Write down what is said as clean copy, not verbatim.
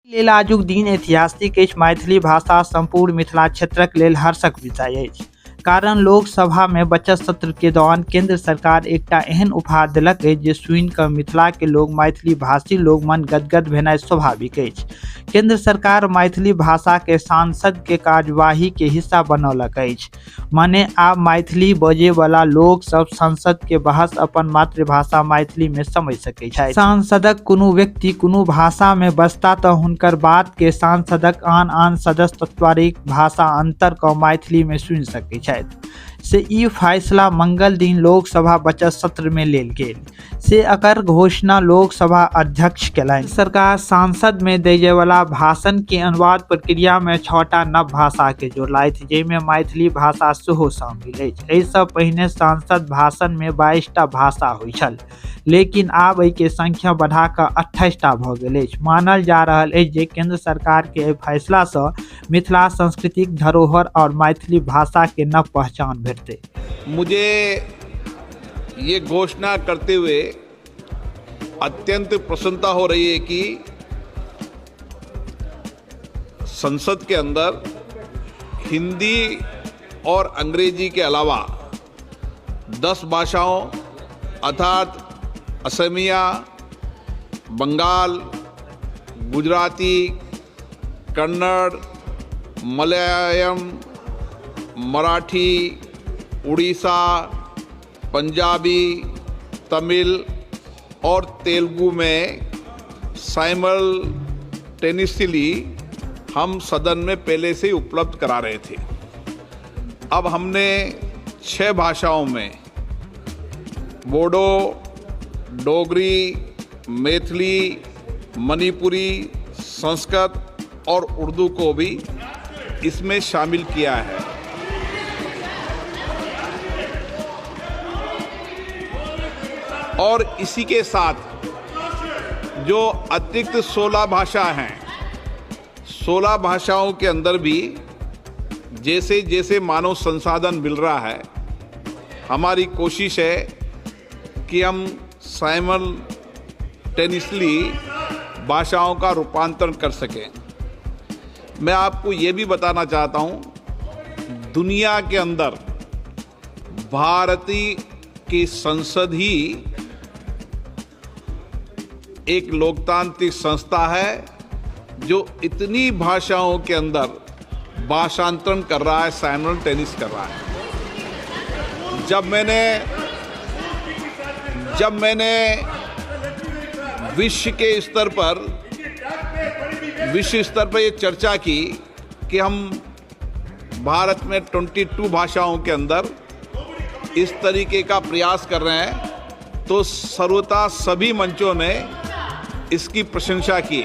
लेल आजुक दिन ऐतिहासिक अछि। मैथिली भाषा संपूर्ण मिथिला क्षेत्रक लेल हर्षक विषय अछि, कारण लोकसभा में बजट सत्र के दौरान केंद्र सरकार एकटा एहन उपहार देलक अछि जे सुनि कऽ मिथिला के लोग, मैथिली भाषी लोग मन गदगद भेनाइ स्वाभाविक अछि। केंद्र सरकार मैथिली भाषा के सांसद के कार्यवाही के हिस्सा बनौलक अछि। माने आब मैथिली बजे वाला लोग सब संसद के बहस अपन मातृभाषा मैथिली में समझ सकै छथि। सांसदक कोनो व्यक्ति कोनो भाषा में बजता तऽ हुनकर बात के सांसदक आन आन सदस्य तत्कालिक भाषा अंतर कऽ मैथिली में सुनि सकै छथि। से ई फैसला मंगल दिन लोकसभा बजट सत्र में लेल गेल। से एकर घोषणा लोकसभा अध्यक्ष केलनि। सरकार सांसद में दै वाला भाषण के अनुवाद प्रक्रिया में 6टा नव भाषा के जोड़लथि, जाहिमे मैथिली भाषा सेहो शामिल अछि। एहिसँ पहिने सांसद भाषण में 22टा भाषा होइ छल, लेकिन आब एहि के संख्या बढ़ा कऽ 28टा भऽ गेल अछि। मानल जा रहल अछि जे केंद्र सरकार के एहि फैसला सँ मिथिला सांस्कृतिक धरोहर और मैथिली भाषा के नव पहचान भेटतै। मुझे ये घोषणा करते हुए अत्यंत प्रसन्नता हो रही है कि संसद के अंदर हिंदी और अंग्रेजी के अलावा 10 भाषाओं अर्थात असमिया, बंगाल, गुजराती, कन्नड़, मलयालम, मराठी, उड़ीसा, पंजाबी, तमिल और तेलुगु में साइमल्टेनियसली हम सदन में पहले से ही उपलब्ध करा रहे थे। अब हमने 6 भाषाओं में बोडो, डोगरी, मैथिली, मणिपुरी, संस्कृत और उर्दू को भी इसमें शामिल किया है। और इसी के साथ जो अतिरिक्त 16 भाषा हैं, 16 भाषाओं के अंदर भी जैसे जैसे मानव संसाधन मिल रहा है, हमारी कोशिश है कि हम साइमल्टेनियसली भाषाओं का रूपांतरण कर सकें। मैं आपको ये भी बताना चाहता हूँ, दुनिया के अंदर भारतीय की संसद ही एक लोकतांत्रिक संस्था है जो इतनी भाषाओं के अंदर भाषांतरण कर रहा है, साइमल्टेनियस कर रहा है। जब मैंने विश्व के स्तर पर, विश्व स्तर पर ये चर्चा की कि हम भारत में 22 भाषाओं के अंदर इस तरीके का प्रयास कर रहे हैं, तो सर्वथा सभी मंचों ने इसकी प्रशंसा की।